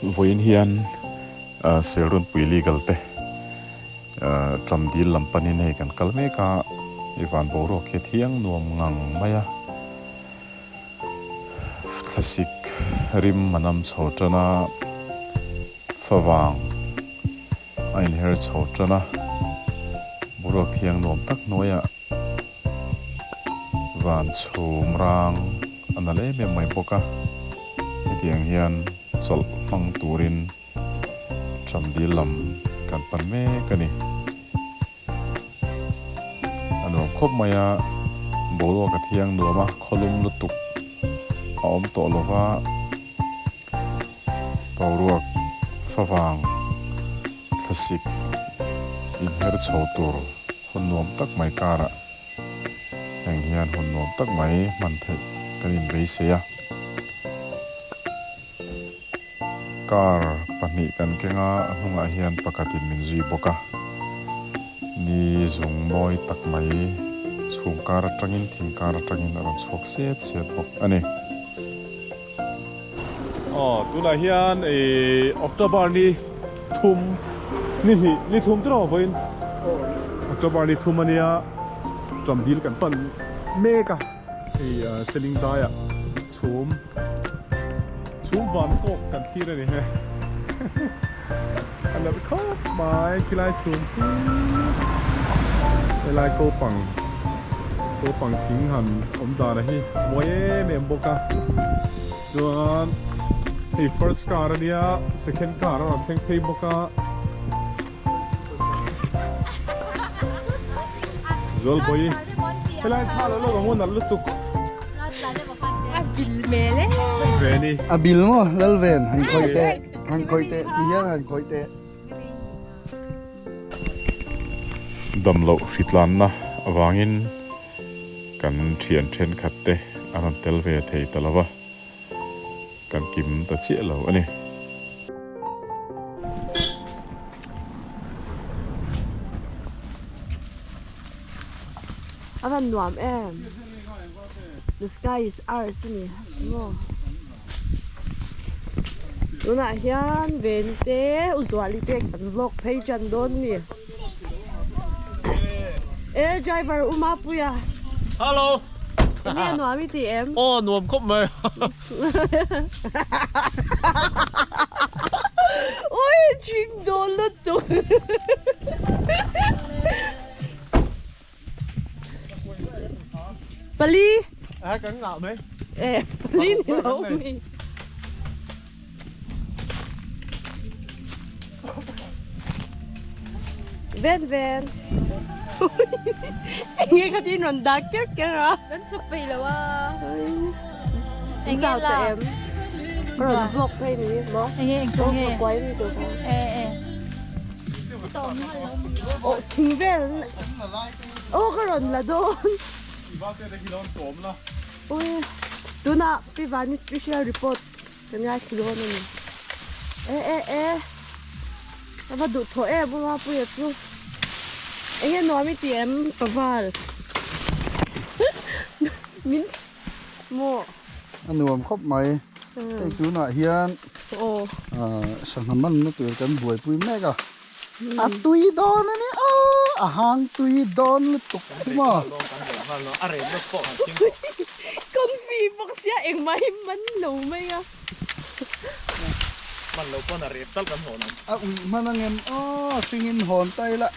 Vawiin hian Serunpui Legal te ṭam dil lam panin hei kan kal mek a, i van boruak hi a thiang nuam ngang mai a, thlasik rim a nam chho ṭan a, favang a inher chho ṭan a, boruak thiang nuam tak hnuaiah Van chhum rang a nalh em em mai bawk a, hetiang hian chawlh hmang turin Thamdil lam kan pan mek a ni. A nuam khawp mai a, boruak a thiang nuam a, khawlum lutuk a awm tawh lo va, boruak favang thlasik inher chho tur hun nuam tak mai karah heng hian hun nuam tak mai hman theih kan inbeisei a. Car pahnih kan keng a, a hnungah hian pakhatin min zui bawk a. Ni zung mawi tak mai chhum kar atangin thing kar atangin a rawn chhuak set set bawk a ni. Aw tunah hian ih October ni thum ni hnih ni thum te rawh vawiin October ni thum ania ṭam dil kan pan mek a hei seling daiah chhum chhum van kawk kan thlir a ni he a nalh khawp mai khilai chhum khi helai ko pang ko pang thing han awm dan a hi a mawi em em bawk a chuan hei first car ania second car a rawn thleng phei bawk a Zualbawi helai thla lo lo ang u nalh lutuk A bil mel e. Veni. A bil maw Lalven han khawih teh han khawih teh ti hian han khawih teh. Damloh hritlanna avangin kan thian thenkhat te an rawn tel ve thei ta lo va, kan kim ta chiah lo a ni. A van nuam em the sky is ours a ni maw tunah hian ven te u zuali te kan vlog phei tan dawn a ni e driver u Mapuia hello enge a nuam i tih em aw nuam khawp mai ui ching dawn lutuk. Pali. A kan ngah mai. E pali ni lo mi. Ven ven. Enge kha tin rawn dak ker ker a. Kan chuk peih lo a. Enge la. Rawn vlog phei ni maw. Enge eng tu nge. Kuai mi tu kha. E e. Aw thing vel aw ka rawn la dawn ui tunah Pi Vani special report kan ngaithla dawn a ni e e e ka va duh thawh em u Mapuia chu enge nuam i ti em Paval min maw. A nuam khawp mai hei tunah hian sangha manna tur kan buaipui mek a a tui dawn a ni aw a hang tui dawn lutuk hi maw. Confi bawk sia engmah hi man lo mai a. Man lo pawn a rep tal kan hawn ang. A uih hman angem aw hringin hawn ta ila.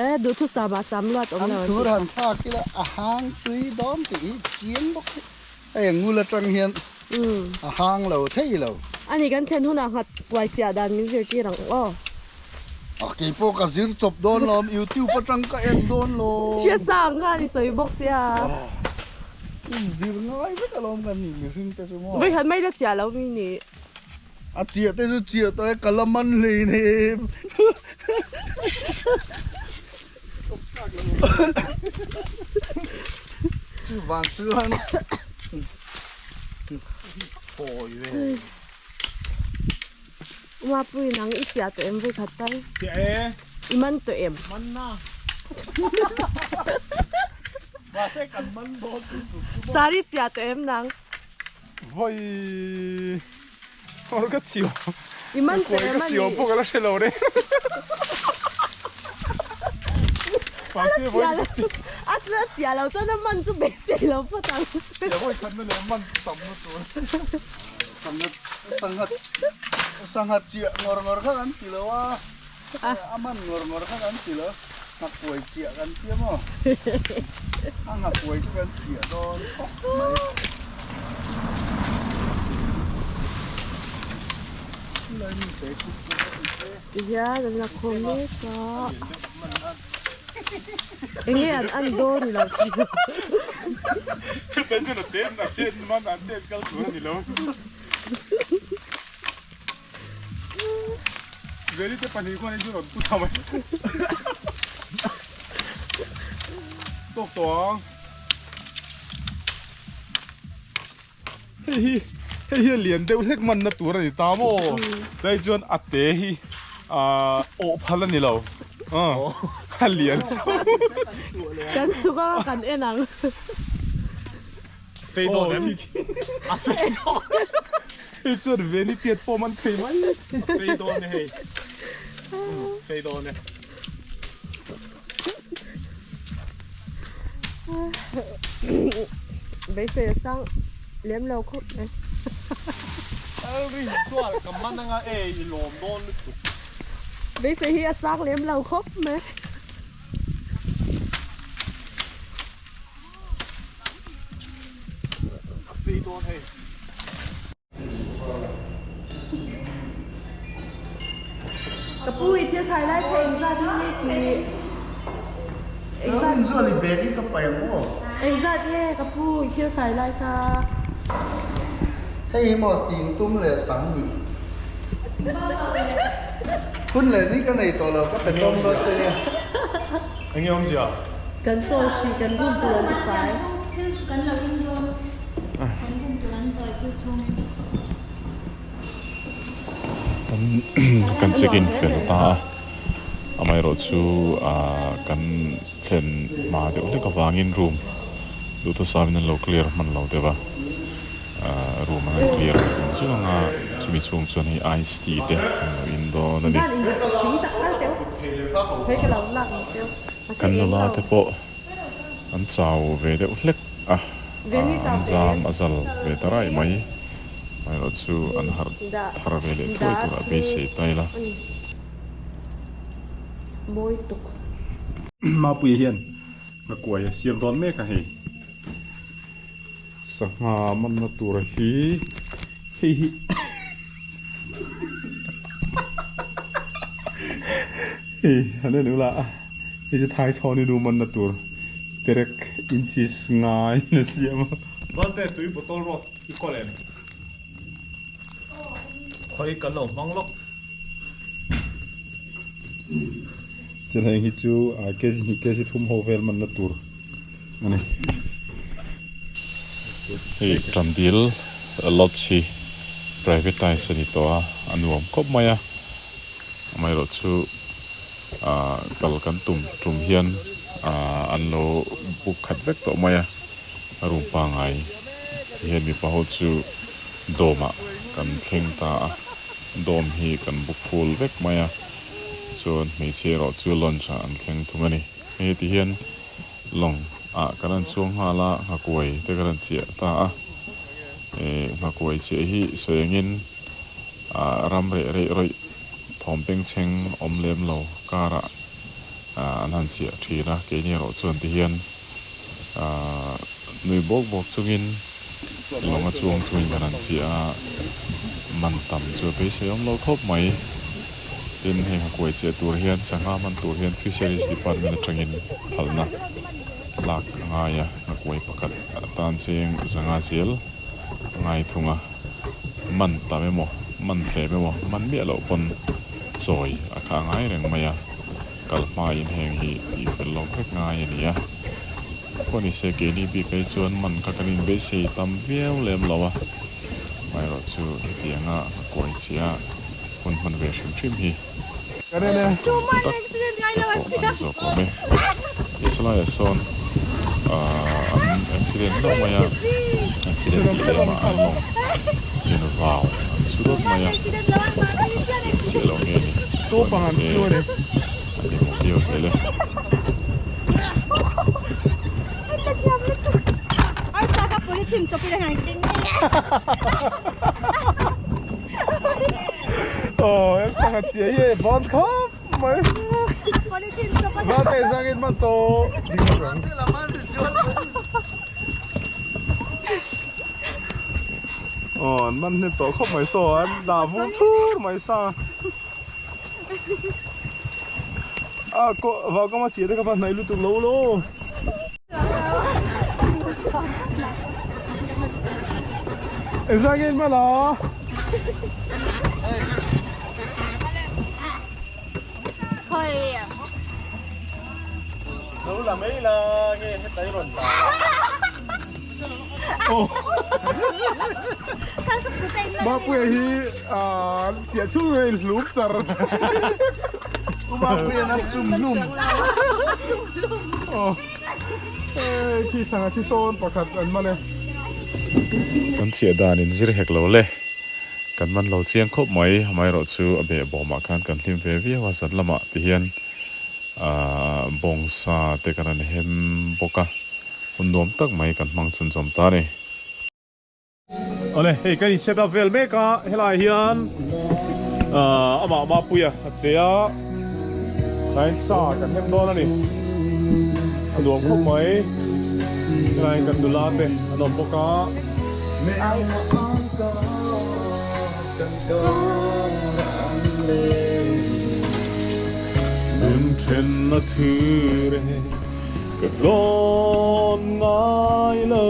Eh duhthusam ah sam luat awm lo an thur han thlak ila a hang tui dawn tih hi chiang bawk hi hei a ngul atang hian a hang lo thei lo. Ani kan thlen hunah nghat kuai chiah dan min zirtir ang aw. A kei pawh ka zir chawp dawn lawm youtube atang ka en dawn lawm. Hria sang khan i sawi bawk sia. Zir ngai vek alawm kan nih mihring te chu maw. Vawikhat mai la chiah lo mi ni. A chiah te chu chiah tawh e, ka la man hlei nem. Chu vang chuan Hawi ve. Umapui nang i chiah tawh em vawikhat tal? Chiah e. I man tawh em? Man na. Mahse kan man dawn tih tur chu maw. Sari chiah tawh em nang? Vawi. Or ka chiu. I man Kuai teh ka man chiu ni. pawh ka la hre lo reng. Mahse vawi ka chiu. A la chiah lo chuan a man chu beisei lo phawt ang. Chiah vawi khat na leh man tam na tur. Sangha sangha sangha chiah ngawr ngawr kha kan ti lo a. A man ngawr ngawr kha kan ti lo. Nghakuai chiah kan ti a maw? A nghakuai chu kan chiah dawn khawp mai. Tihian an la khawm mek a. Enge an an dawn lo tih. Chutan chuan a ten a ten man an ten kal tur a ni lo. Veli te pahnih khuan in chu rawn pu ta mai se. Tawk tawh ang. Hei hi hei hi a lian deuh hlek man na tur a ni ta maw? Chai chuan a te hi ah awh phal a ni lo. A lian chauh. Kan chhuk a kan en ang. Fei dawn em? A fei dawn. Hei chuan Veni piat pawh man thei mai. A fei dawn e hei. Fei dawn e. Beisei a sang lem lo khawp mai. Elrin chuan ka man anga e i lawm dawn lutuk. Beisei hi a sang lem lo khawp mai. Ka pu i thil khai lai kha engzat nge tih engzat Rinzual i bag hi ka pai ang aw. Engzat nge ka pu i thil khai lai kha. Hei hi maw ting tum leh tang nih. Hun leh ni ka nei tawh lo ka pe tawm dawn che nia. Enge awmzia? Kan chaw hri kan room tur an ti fai. Thil kan lo in dawn kan room tur an tawi thil chhung in. Kan check in fel ta a, amaherawh chu kan thlen hma deuh hlek avangin room duhthusam in an lo clear hman lo deuh a, room an han clear zung zung ang a, chumi chhung chuan hei ice tea te an lo in dawn a ni. Kan nula te pawh an chau ve deuh hlek a, an zam a zal ve ta raih mai. Amaherawh chu an harh thar ve leh thuai turah beisei ta ila. Mapuia hian nghakuai a siam dawn mek a hei. Sangha manna tur hi hei hi hei an en ula hei chu thai chhawn inu manna tur terek inches ngai in a siam a. Valte tui bottle rawt i kawl em? Khawi kan lo hmang lawk. Chuan heng hi chu kg hnih kg thum ho vel manna tur a ni. Hei Tandil Lodge hi privatise a ni tawh a, a nuam khawp mai a. Amaherawhchu kal kan tum tum hian an lo book khat vek tawh mai a, a room pangngai hian mipa ho chu dome ah kan thleng ta a, dome hi kan book full vek mai a, chuan hmeichhia erawh chu lounge ah an thleng thung a ni. Hei heti hian lawng ah kan rawn chhuang nghal a, nghakuai te kan rawn chiah ta a, eh nghakuai chiah hi sawi angin ah ram reh reih rawih thawm bengchheng awm lem lo karah ah an han chiah thin a, keini erawh chuan ti hian ah nui bawk bawk chungin lawng a chuang chungin kan han chiah a, man tam chu a beisei awm lo khawp mai. Tin, hei nghakuai chiah tur hian sangha man tur hian Fisheries Department atangin phalna lak a ngai a, nghakuai pakhat atan cheng zanga zel a ngai thung a, man tam emaw, man thlem emaw, man miah loh pawn chawi a kha a ngai reng mai a, kal hmain heng hi tih fel lawk vek ngai a ni a. Khawnise keini bik ai chuan man kha kan inbeisei tam viau lem lo a, amaherawhchu hetianga nghakuai chiah Hun hman ve hrim hrim hi kan tum tak te pawh a ni zawk awm e. Isalaiah sawn an accident hlauh mai a, accident tih lem ah an lawng in vau an su tuar mai a, a thiam chiah lo nge ni pawh ni se a hlimawm viau zel e. Aw an man hnem tawh khawp mai saw an dah vur thur mai sa a kaw vau kama chhiah te kha va hnaih lutuk lo lo. Engzah nge in man a? Lo la mai la nge hetlai rawn la. Mapuia hi chiah chhung in hlum char U Mapuia an chum hlum. Hei khi sangha thi sawn pakhat an man e. Kan chiah dan in zir hek lo le. Kan man lo chiang khawp mai. Amaherawh chu a behbawmah khan kan hlim ve viau a zan lamah ti hian bawngsa te kan rawn hem bawk a. Hun nuam tak mai kan hmang chhunzawm ta a ni. Awle, hei kan in set up vel mek a, helai hian amah Mapuia a che a, tlaiin sa kan hem dawn a ni. A nuam khawp mai, helaiin kan nula te an awm bawk a. Nun then a thu reng. Ka dawn ngai lo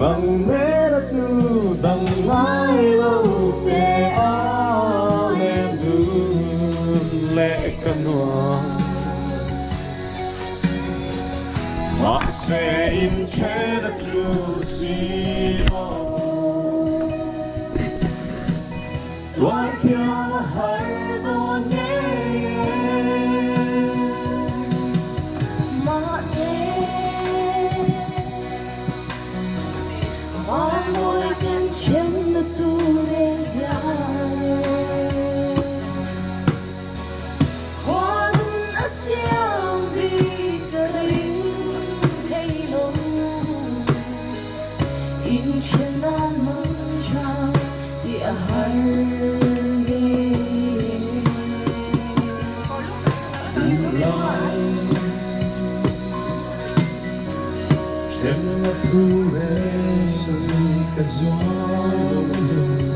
Nang nena tu dang ngai lo pe a len dun leh ka nuam Mahse in then a tu si lo Tuar thiam a har dawn ngei e. Mahse, Vanmawi kan then na tur e hian e. Huan a siam bik ka ring thei lo. Inthen nan mang tha tih a har nge. Duhlai then a thu re sazi ka zuai lo.